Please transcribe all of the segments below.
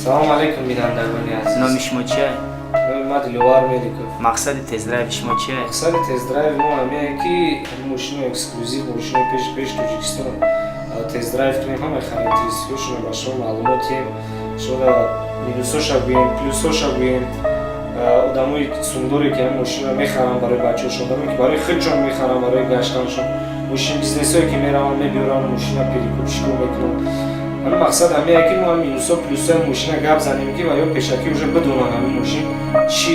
Салому алейкум, бинандагони азиз. Номи шумо чия? Номи ма Диловар Меликов. Мақсади тест-драйви шумо чия? Мақсади тест-драйви мо ҳамее, ки мошинои эксклюзив, мошинои пеши пеши Тоҷикистон тест-драйв кунем, ҳамаи характеристикашонро ба шумо маълумот диҳем, шумо минусоша гӯем, плюсоша гӯем. Одамои сумдоре, ки ҳамин мошинро мехаранд барои бачаҳошон, одамое, ки барои худшон мехаранд, барои гаштаншон, мошин бизнесое, ки мераванд, мебиёранд, мошина перекупщико мекунанд. Ҳамин мақсад ҳамее, ки мо минусо, плюсои мошина гап занем, ки ва ё пешакӣ уже бидонанд, ҳамин мошин чӣ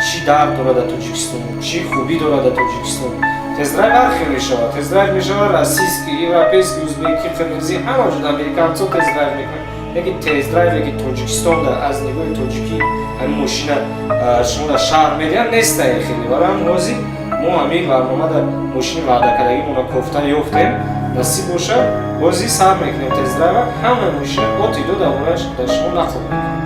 чӣ дард дорад дар Тоҷикистон, чӣ хубӣ дорад дар Тоҷикистон. Тест-драйв ҳар хел мешавад. Тест-драйв мешавад российский, европейский, узбеки, қирғизӣ, ҳама ҷуд американцо тест-драйв мекунанд. Лекин тест-драйве, ки Тоҷикистонда аз нигоҳи тоҷикӣ ҳамин мошина шумо дар шаҳр медиҳанд, нестае хеле. Барои ҳамин ҳозир мо ҳамин барномада мошини ваъдакардагимонро кофта ёфтем. Насиб бошад, ҳозир сар мекунем тест-драйва, ҳамаи мошина от и до дар борааш дар шумо нақл мекунем.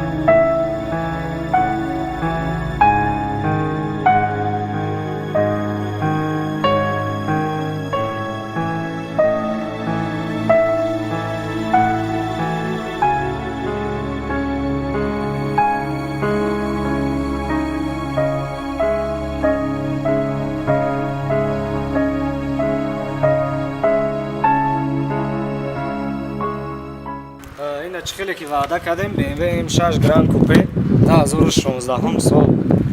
Ина, чӣ хеле ки ваъда кардем, BMW M6 Grand Coupe, 2016 сол.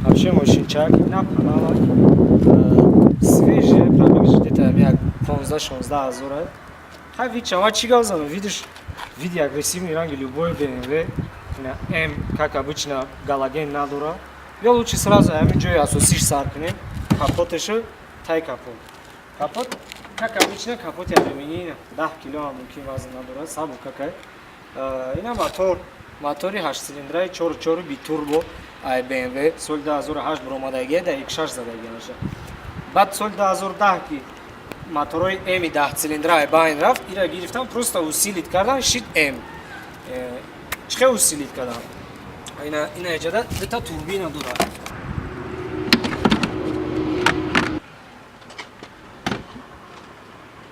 Вообще мошинчак ина панава, свежий, пробегш где-то як 15-16 ҳазора. Хай, вид шава, чӣ гап занам, видишь, види агрессивный ранги любой BMW. Ина М, как обычно, галоген надора. Ё лучше сразу ҳамин ҷои асосиш сар кунем, капотешу, тай капот. Капот, как обычно, капоти алюминий, 10 кило ҳам мумкин вазн надорад, сабук какай. Ина мотор, мотори ҳаштсилиндраи 4,4 битурбо ай BMW, соли 2008 баромадагия, дар X6 задагия наша. Баъд соли 2010, ки моторҳои М 10 цилиндра ай байн рафт, ира гирифтан, просто усилить кардан, шид М. Чӣ хел усилить кардан? Ина эҷода дута турбина дорад.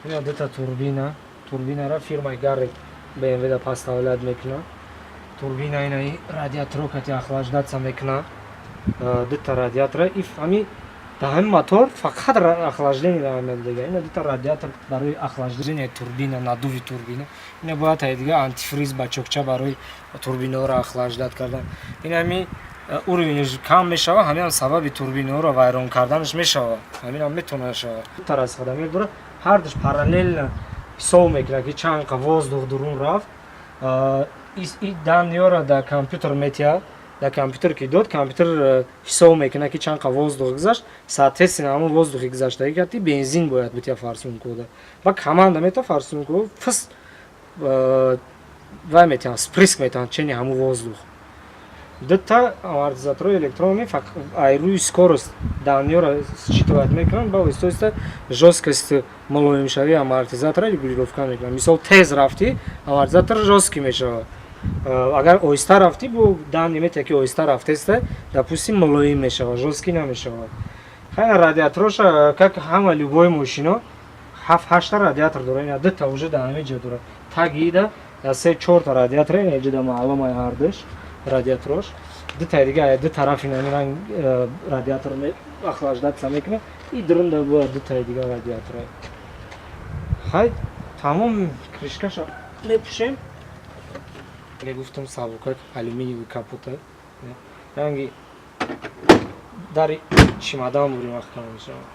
Ина дута турбина, турбинара фирмаи Гаррет BMW да поставлять мекунад. Турбина ина и радиаторо кати охлаждаться мекунад. Дута радиатора и ҳами дар ҳамин мотор фақат охлаждение дар медига. Ина дута радиатор барои охлаждение турбина, надуви турбина. Ина бояд тай дига антифриз, бачокча барои турбинаҳоро охлаждать кардан. Ин ҳами уровенеш кам мешава, ҳамин сабаби турбинаҳоро вайрон карданаш мешава. Ҳаминам метавонад шава. Дута расходомер дорад, ҳардуш параллельно ҳисоб мекунад, ки чанд қа воздух дурун рафт. И данныеро дар компютер метиҳад. Дар компютер ки дод, компютер ҳисоб мекунад, ки чанд қа воздух гузашт. Соответственно, ҳамон воздухи гузаштагӣ кати бензин бояд бития форсункода. Ба команда мета, форсунко фис вай метиҳанд, впрыск метиҳанд чени ҳамун воздух. Дута амортизаторҳои электронӣ ай рӯи скорость данныеро считывать мекунанд, ба оҳиста оҳиста жёсткость, мулоимшавии амортизатора регулировка мекунанд. Мисол, тез рафтӣ, амортизатор жёсткий мешавад. Агар оҳиста рафтӣ, бо данные метиҳад, ки оҳиста рафтеста, допустим, мулоим мешавад, жёсткий намешавад. Хайна радиатороша, как ҳама любой мошино, ҳафт ҳашта радиатор дорад. Ина дута уже дар ҳамин ҷо дорад, тагида се чорта радиатор, ина ҷода маълум ай ҳардуш радиаторош. Дутаи дига ду тараф ина ранг радиатор охлаждаться мекунад. И дурунда бояд дутаи дига радиатор. Хай, тамом, крышкаша мепӯшем. Гуфтам, сабукак, алюминиевый капота, ранги дари чемодан бурим, маҳкам мешавад.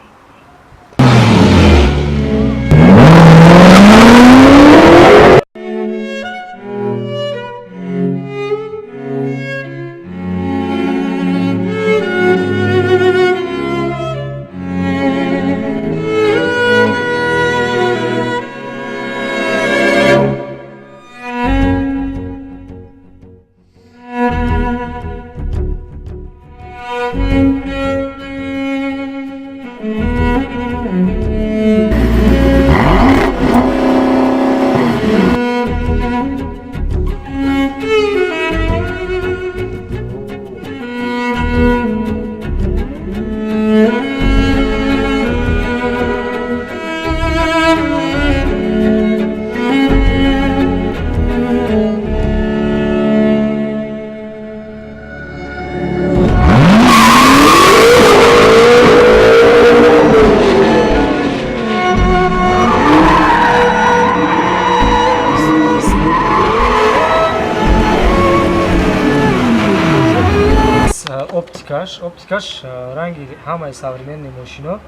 Оптикаш ранги ҳамаи современный мошино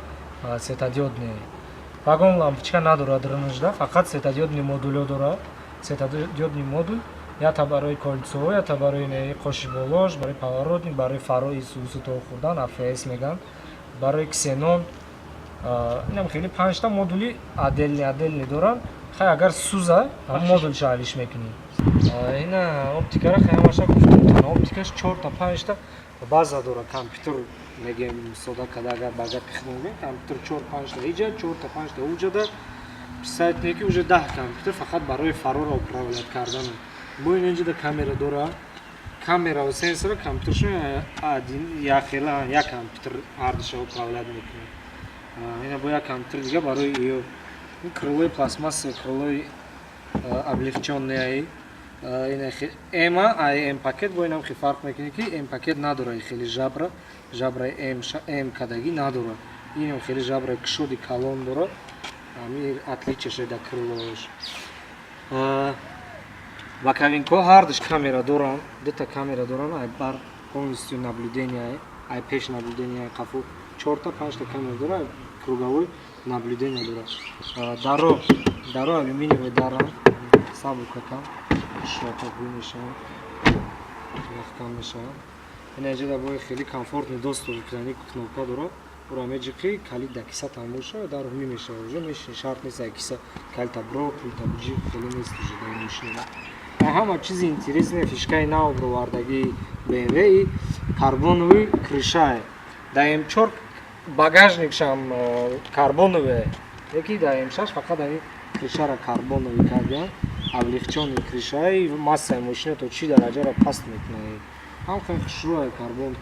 светодиодный. Вагон лампочка надорад рынажда, фақат светодиодный модулё дорад. Светодиодный модул ята барои кольцо, ята барои қоши болош, барои поворотник, барои фарои сусу то хӯрдан, АФС меган, барои ксенон. Инам хеле панҷта модули отдельный отдельный доранд. Хай, агар суза, ҳам модулша алиш мекунӣ. Ина оптикара хай ҳамаша гуфтам, оптикаш чорта панҷта база дора, компютер мегем, сода када, агар ба гапи худмон гӯем, компютер чор панҷта иҷа, чорта панҷта уҷада. Представить ки уже 10 компютер фақат барои фарора управлять кардан. Бо ин инҷода камера дора, камера ва сенсора, компютершон один яхела, як компютер ҳардуша управлять мекунад. Ина бо як компютер дига барои ё. Ин крылои пластмасса, крылои облегчённый. Ина М ай М пакет бо инам хе фарқ мекунӣ, ки М пакет надора хеле жабра, жабраи М М кадагӣ надора. Инам хеле жабраи кушоди калон дора. Ами отличие дар крылош. Боковинкҳо ҳардуш камера доранд, дута камера доранд, ай бар полностью наблюдение, ай пеш наблюдение, қафо чорта панҷта камера дора, круговой наблюдение дорад. Даро алюминиевый даранд, сабукакам, шоқоқӯй мешаванд, маҳкам мешаванд. Ина иҷода бои хеле комфортный доступ кардани кнопка дорад. Ура меҷиқӣ, калид дар кисатам боша, дар ҳуй мешава, уже мешини, шарт нест ай киса калита бро, пулта буҷи, хеле нест уже дар мошина. Ҳама чизи интересный, фишкаи нав бировардагии BMW карбоновый крышае. Дар М4 багажникшам карбоновый, леки дар М6 фақат ами крышара карбоновый кардиан. Облегчённый крышаи массаи мошина то чӣ дараҷаро паст мекунад. Ҳам хеле хушрӯа, карбон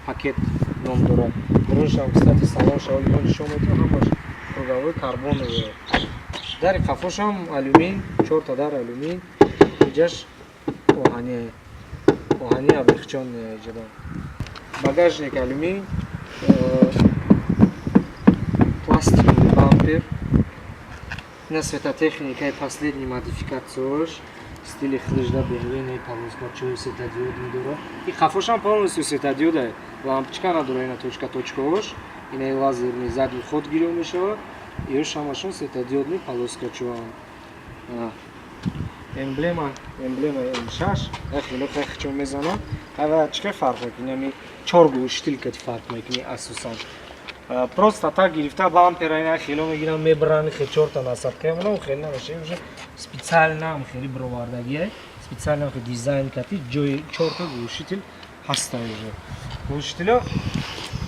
пакет ном дорад. Рӯшам, кстати, салон шаволи нишон метавон, ҳамаш круговой карбоновый. Дари қафошам алюмин, чорта дар алюмин, иҷаш оҳани, оҳани облегчённый иҷода. Багажник алюмин, пластиковый бампер. Ина светотехникаи последний модификацияш, стили худашда BMW не полоскачои светодиодный дора. И қафошам полностью светодиода, лампочка надора, ина точка точкаош, ина лазерный задний ход гирё мешавад, ёш ҳамашон светодиодный полоскачоанд. Эмблема М6 хеле хеле мезанам. Ава чӣ фарқ мекунӣ? Ами чор глушитель кати фарқ мекунӣ асосан. Просто так гирифта бампера ина хело мегирам, мебаранд, хе чорта насадка мемонам, хеле намеша, уже специально хеле бировардагие, специально хе дизайн кати ҷои чорта глушитель ҳаста уже. Глушителё,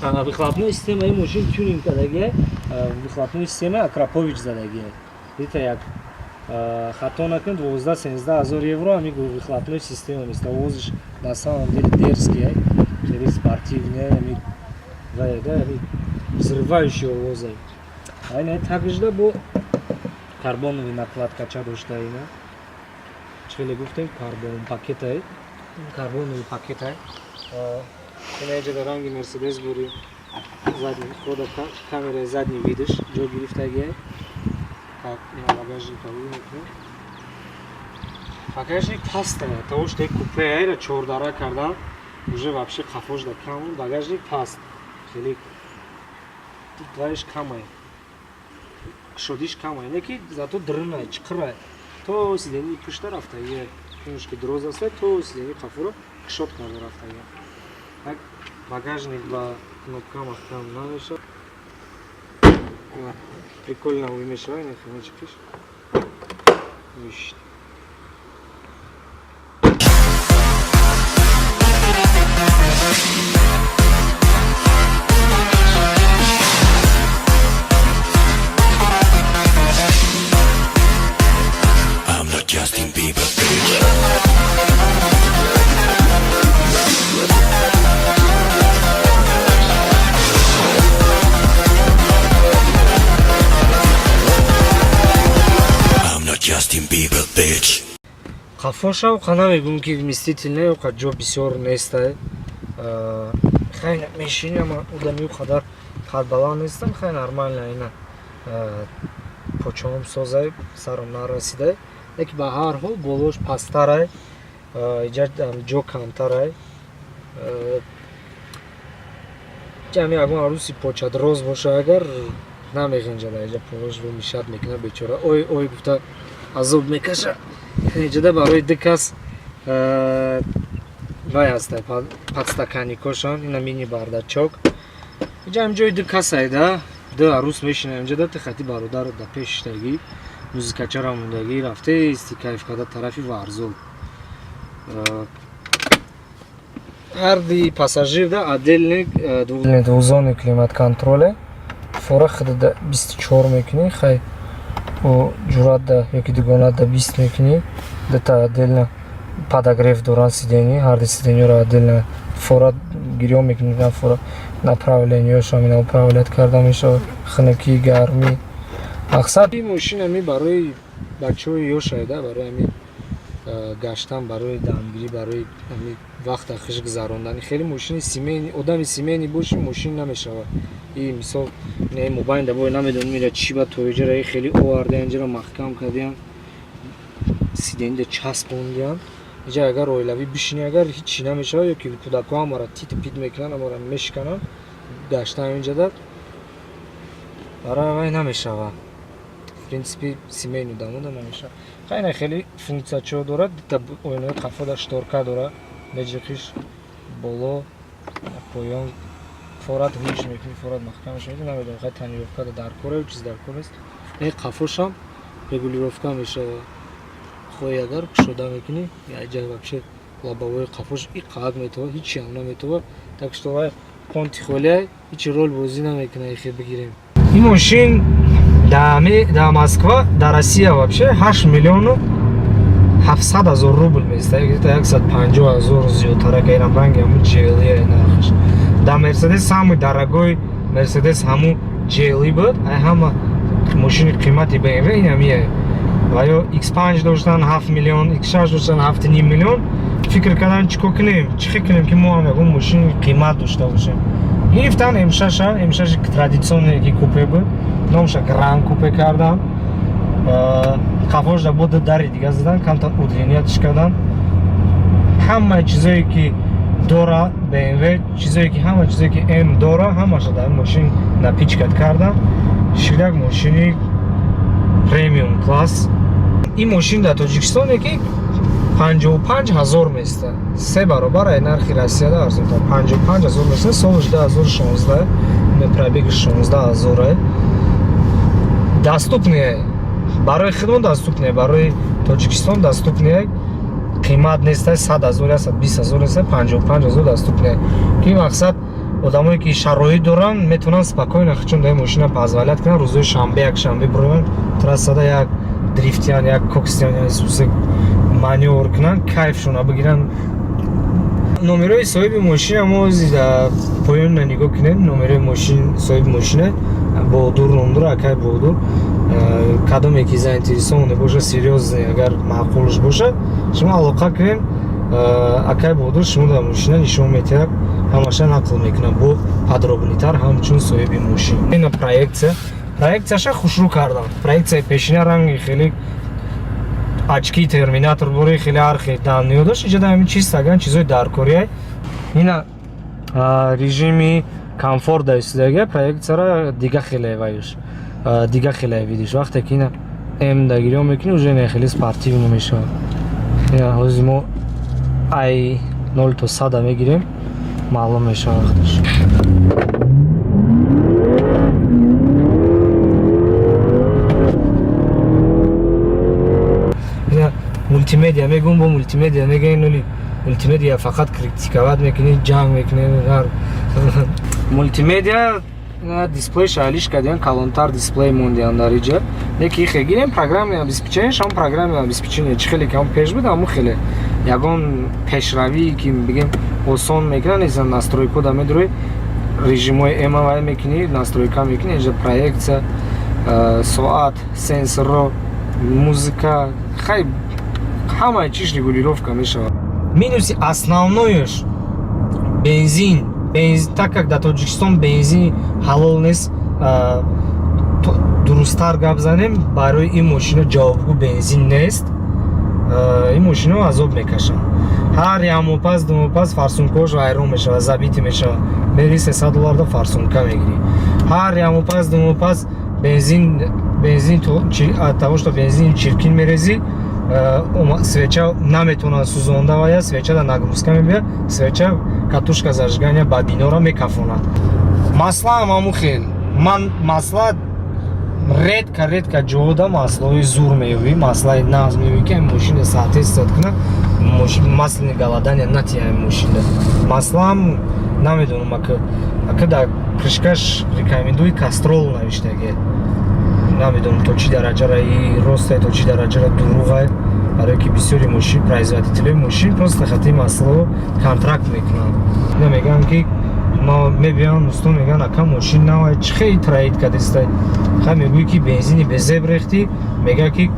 выхлопной системаи мошин тюнинг кардагие, выхлопной система Акрапович задагие. Дита, як хато накунед, 12-13 ҳазор евро ами выхлопной система места. Овозиш на самом деле дерзкий, хеле спортивный, ами вайда, ами взрывающий овозай. Айна такжда бо карбоновый накладкача дошта. Ина хеле гуфтем, карбон пакетай, карбоновый пакетай. Ина иҷода ранги Мерседес бури задний хода, камераи задний видаш ҷо гирифтагиай. Так, ина багажника мекунем. Багажник паста, того что купе айра чордара кардан, уже вообще қафош да кам, багажник паст, хеле вайш камай, кушодиш камай, не ки зато дрынай, чиқирай, то сидени пушта рафтагия, ки дроз аста, то сидени қафоро кушод карда рафтагия. Так, багажник ба кнопка маҳкам намешавад, прикольно ҳуй мешавад, ина хеле чиқиш мешид. I'm not Justin Bieber, bitch. I'm not Justin Bieber, bitch. Қафошам қа намегӯм, ки вместительный, қа ҷо бисёр нестай. Хай, мешинам, одами ӯ қадар қадбаланд нестам, хай, нормально, ина почоам созай, сарам нарасидай, леки ба ҳар ҳол болош пасттарай, иҷа ҷо камтарай. Ҷами ягон аруси почадроз боша, агар намеғинҷада, иҷа пош мишат мекуна, бечора, ой ой гуфта азоб мекаша. Иҷада барои ду кас вай ҳаста, подстаканникошон, ина мини бардачок. Иҷа ҳам ҷои ду кас айда, ду арӯс мешина инҷада, ту хати бародар да пеш шиштагӣ, музикачара мондагӣ, рафтаисти, кайф карда тарафи Варзоб. Ҳарди пассажир да отдельный двухзонный климат-контроле. Фора худада 24 мекунӣ, хай, о ҷурат да ёки дугонат да 20 мекунӣ. Дута отдельно подогрев доранд сиденье, ҳарди сиденьеро отдельно фора гирён мекунӣ, на фора направлениёшам ина управлять карда мешавад, хунукӣ, гармӣ. Мақсад, ин мошин ами барои бачаҳои ёшайда, барои ами гаштан, барои дамгирӣ, барои ами вақта хуш гузарондани. Хеле мошини семейный, одами семейный боши, мошин намешавад. И мисол, не мобайн да бой, намедонам ира чӣ ба тоиҷара и хеле овардаян, инҷаро маҳкам кардиян, сиденьда часпондиян. Иҷа агар оилавӣ бишинӣ, агар ҳичи намешавад, ё ки кӯдакҳо ҳамаро тит пит мекунанд, ҳамаро мешикананд. Гаштан инҷада барои вай намешавад, в принципе, семейный дамода намешавад. Хайна, хеле функсиячо дорад, дута оинаи қафода шторка дорад, меҷиқиш боло поён, форат ҳуш мекунӣ, форат маҳкам мешавад. Намедонам, хай, тонировка дар кора ё чиз дар кор нест. Э, қафошам регулировка мешавад, хоҳӣ агар кушода мекунӣ. Яҷа вообще лобовой қафош и қаак метова, ҳичи ҳам наметова, так что вай понти холия ҳичи роль бозӣ намекунад. Ихе бигирем, ин мошин дар Москва, дар Россия вообще 8 миллиону 700 ҳазор рубл места, где-то 150 000 зиёдтарак. Инам ранги ҳамун GLE нархаш. Дар Мерседес самый дорогой Мерседес ҳамун GLE буд. Ай ҳама мошини қимати BMW ин ҳамие. Ва ё X5 доштан 7 миллион, X6 доштан 7,5 миллион. Фикр кардан, чӣ кор кунем, чӣ хел кунем, ки мо ҳам ягон мошини қимат дошта бошем. Гирифтан М6, М6 традиционный ки купе буд, номша Гран Купе кардан. Қафошда бода дари дига задан, камтар удлинять кардан. Ҳамаи чизое ки дора BMW, чизое ки, ҳама чизое ки М дора, ҳамаша дар мошин напичкать кардан. Шидак мошини премиум класс. Ин мошин дар Тоҷикистоне ки 55 ҳазор места, се баробар ай нархи Россияда арзонтар, 55 ҳазор места. Соли 2016, пробеги 16 ҳазоре. Доступный барои худмон, доступный барои Тоҷикистон, доступный, қимат неста, 100 ҳазор, 120 ҳазор неста, 55 ҳазор доступный, ки мақсад одамое ки шароит доранд, метавонанд спокойно чун дар мошина позволять кунанд, рӯзои шанбе, якшанбе бироянд трассада, як дрифтян, як коксян, манёвр кунанд, кайфшона бигиранд. Номерои соҳиби мошина мо дар поённа нигоҳ кунем. Номерои мошин, соҳиби мошина Бодур ном дора, акай Бодур. Кадоме ки заинтересованный боша, серьёзный, агар маъқулш боша, шумо алоқа кунем. Акай Бодур шумо дар мошина нишон метиҳад, ҳамаша нақл мекунад бо подробнитар, ҳамчун соҳиби мошин. Ина проекция, проекцияша хушрӯ кардам. Проекцияи пешина ранги хеле очки терминатор бори, хеле архи данниё дошт. Иҷода ҳамин чиз аган чизои даркория. Ина режими комфорт да истодага, проекцияра дига хеле ваюш, дига хеле видиш. Вақте ки ина М да гирён мекунӣ, уже ина хеле спортивно мешавад. Ина ҳозир мо ай 0 то 100 мегирем, маълум мешавад вақташ. Ина мултимедиа мегӯм, бо мултимедиа мегӯем, ноли мултимедиа фақат критиковать мекунӣ, ҷанг мекунӣ. Ҳар мултимедиа дисплей шалиш кардиан, калонтар дисплей мондиан дар иҷа. Неки ихе гирем, программное обеспечение шам, программное обеспечение чӣ хеле ки ҳам пеш буд, ҳамун хеле, ягон пешравӣ ки бигем осон мекунан иза. Настройка да медурӣ, режимҳои MVI мекунӣ, настройка мекунӣ, инҷа проекция, соат, сенсорро, музыка, хай, ҳамаи чиш регулировка мешавад. Минуси основноеш бензин. Бензин, так как дар Тоҷикистон бензини ҳалол нест, дурусттар гап занем, барои ин мошина ҷавобгӯ бензин нест. Ин мошино азоб мекашанд. Ҳар як моҳ пас, 2 моҳ пас форсункаош вайрон мешавад, забитый мешавад, мери 300 долларда форсунка мегирӣ. Ҳар як моҳ пас, 2 моҳ пас бензин от того, что бензин чиркин мерезӣ, свеча наметавонад сӯзонда, вая свеча да нагрузка мебиёд, свеча, катушка зажигания бабинора мекафонад. Маслаам ҳамун хел. Ман масла редко, редко ҷода маслои зур меёбӣ, маслаи нағз меёбӣ, ки мошина соответствовать кунад, масляный голодание натия мошина. Маслаам намедонам, ака дар крышкаш рекомендуй Кастрол навиштаги. Намедонам, то чӣ дараҷара и ростае, то чӣ дараҷара дурӯғае, барое ки бисёри мошин, производителои мошин просто хати масло контракт мекунанд. Ина мегӯянд, ки ма мебиён, усто мегӯянд: «Ака, мошин навай, чӣ хели троит кадистай?» Ха, мегӯӣ, ки бензини безеб рехтӣ, мега, ки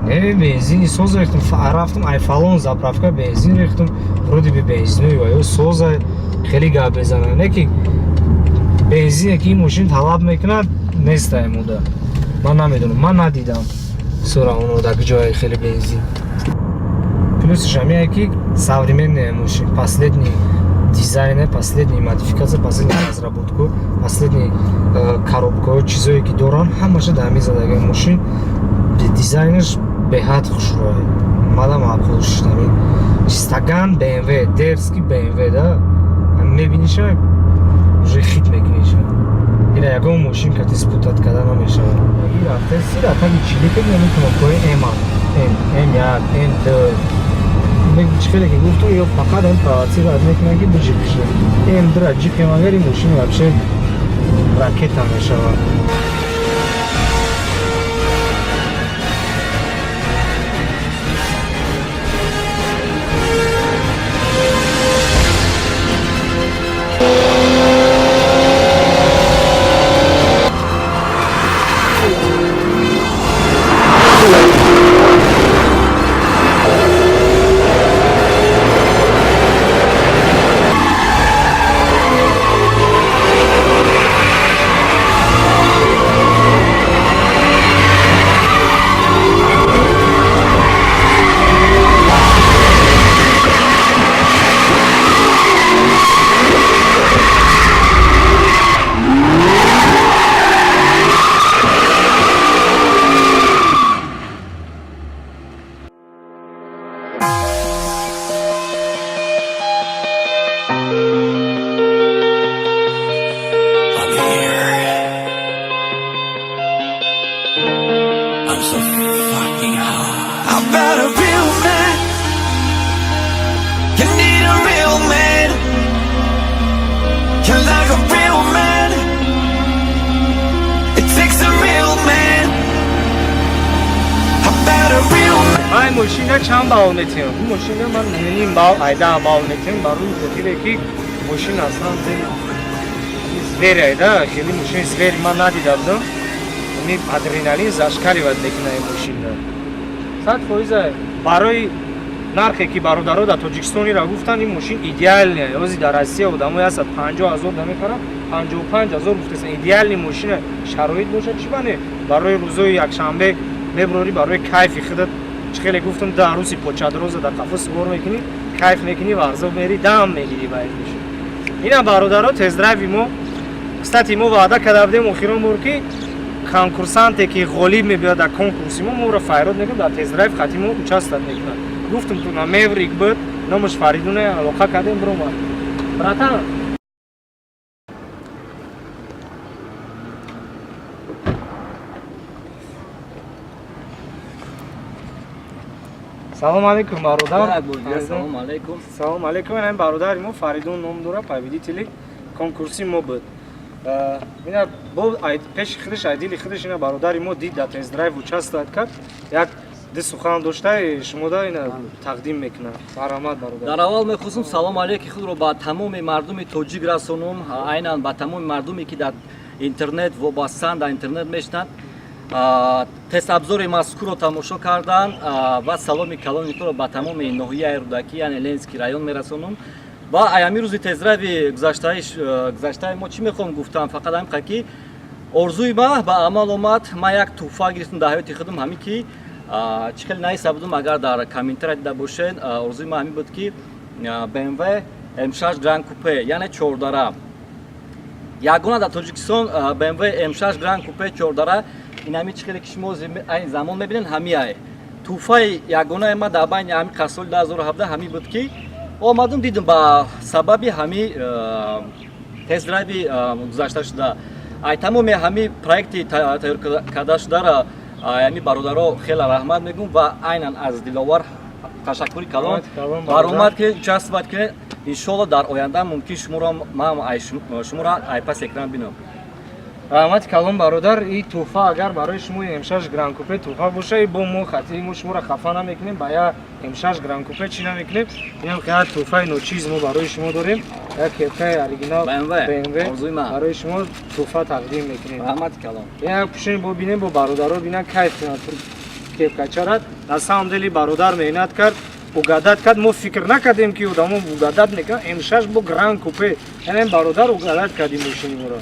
не, бензини соз рехтам, рафтам ай фалон заправка бензин рехтам, вроде бы бензинои ваё соза. Хеле гап мезананд, не ки бензине, ки ин мошин талаб мекунад, нестай муда. Ман намедонам, ман надидам сура оно дар ҷое хеле бензин. Плюсиш ҳамие, ки современная мошин, последний дизайне, последний модификация, последний разработку, последний коробкаҳо, чизое ки доранд, ҳамаша дар ҳамин задаги. Мошин дизайнаш беҳад хушрӯе, мада маъқул шуд. Ҳамин чистаган БМВ, дерзкий БМВ да мебиниша, уже хит мекуниша. Ира ягон мошин кати спутать карда намешавад. Рафта сира таги чилика ами кнопкаҳои М, М, М1, М2, чӣ хеле ки гуфтум, ё фақат ам провоцировать мекунад, ки биҷиқиша. М2-ра ҷиқем агар, ин мошин вообще ракета мешавад. I'm here. I'm so fucking hot. I'm not a real man. You need a real man. You like a real man. It takes a real man. I'm not a real man. Ай, мошина чанд балл метиҳам? Ин мошина ман 9.5 балл, ай 10 балл метиҳам, барои хотире ки мошин аслан зверь ай да, хеле мошини зверь ман надида будам. Ами адреналин зашкаливать мекунад ин мошина 100%. Барои нархе ки бародаро дар Тоҷикистон ира гуфтанд, ин мошин идеальный. Ози дар Россия одамои ҳастад, 50 000 да мехаранд, 55 000 гуфтесан. Идеальный мошина, шароит бошад, чӣ бане, барои рӯзои якшанбе мебурорӣ, барои кайфи худат. Чӣ хеле гуфтам, да рӯзи почадроза дар қафо сувор мекунӣ, кайф мекунӣ, варзоб мери, дам мегирӣ ба мошин. Инам бародаро тест-драйви мо. Кстати, мо ваъда карда будем охирон бор, ки конкурсанте, ки ғолиб мебиёд дар конкурси мо, мо ӯро файрод мекунем, дар тест-драйв хати мо участвовать мекунад. Гуфтум ту на меврик буд, номаш Фаридуне, алоқа кардем, биромад, братан. Салом алейкум, бародар. Салом алейкум. Салом алейкум. Ин бародари мо Фаридун ном дорад, победители конкурси мо буд. Ина бо пеши худаш, ай дили худаш, ина бародари мо дид, дар тест-драйв участвовать кард, як ди сухан дошта, шумода ина тақдим мекунад. Марҳамат, бародар. Дар аввал мехостум салом алейки худро ба тамоми мардуми тоҷик расонум, айнан ба тамоми мардуме, ки дар интернет вобастанд, дар интернет мешинанд, тест-обзори мазкурро тамошо карданд, ва саломи калони худро ба тамоми ноҳияи Рӯдакӣ, яъне Ленинский район мерасонум. Ва аями рӯзи тест-драйви гузаштаи мо чӣ мехоҳам гуфтам, фақат ҳамин, ки орзуи ма ба амал омад. Ман як тӯҳфа гирифтам дар ҳаёти худам, ҳамин ки Чӣ хеле наиса будум, агар дар комментария дида бошед, орзуи ман ҳамин буд, ки BMW M6 Gran Coupe, яъне чордара, ягона дар Тоҷикистон BMW M6 Gran Coupe чордара, инами чӣ хеле ки шумо айни замон мебинед, ҳамиай. Тӯҳфаи ягонаи ман дар байни ҳами қасоли 2017 ҳамин буд, ки омадум, дидум, ба сабаби ҳами тест-драйви гузашта шуда. Ай тамоми ҳами проекти тайёр карда шудара ами бародаро хеле раҳмат мегӯм ва айнан аз Диловар ташаккури калон. Баромад ки участвовать кунед. Иншолло, дар оянда мумкин шуморо ман шуморо ай пас экран бинам. Раҳмати калон, бародар. И тӯҳфа агар барои шумо М6 Гран Купе тӯҳфа боша, и бо мо хати мо шуморо хафа намекунем, ба я М6 Гран Купе чӣ намекунем. Инам як тӯҳфаи ночиз мо барои шумо дорем, як кепкаи оригинал BMW барои шумо тӯҳфа тақдим мекунем. Раҳмати калон. Як пушин бо бинем, бо бародаро бинан, кайф кунанд кепкачарат. На самом деле бародар меҳнат кард, угадать кард. Мо фикр накардем, ки одамо угадать мекунанд М6 бо Гран Купе. Яъне бародар угадать карди мошини моро.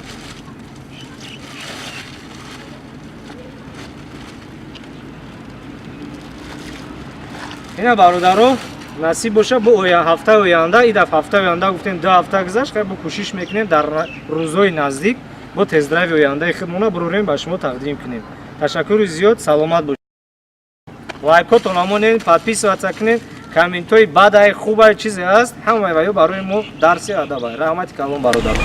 Ина, бародаро, насиб боша, бо ҳафтаи оянда, и даф ҳафтаи оянда гуфтем, 2 ҳафта гузашт. Хай, бо кӯшиш мекунем, дар рӯзҳои наздик бо тест-драйви ояндаи худмона бурорем, ба шумо тақдим кунем. Ташаккури зиёд, саломат бошед. Лайкотон амонед, подписываться кунед. Комментҳои бадай, хубай, чизе ҳаст, ҳамаи ваё барои мо дарси адабай. Раҳмати калон, бародар.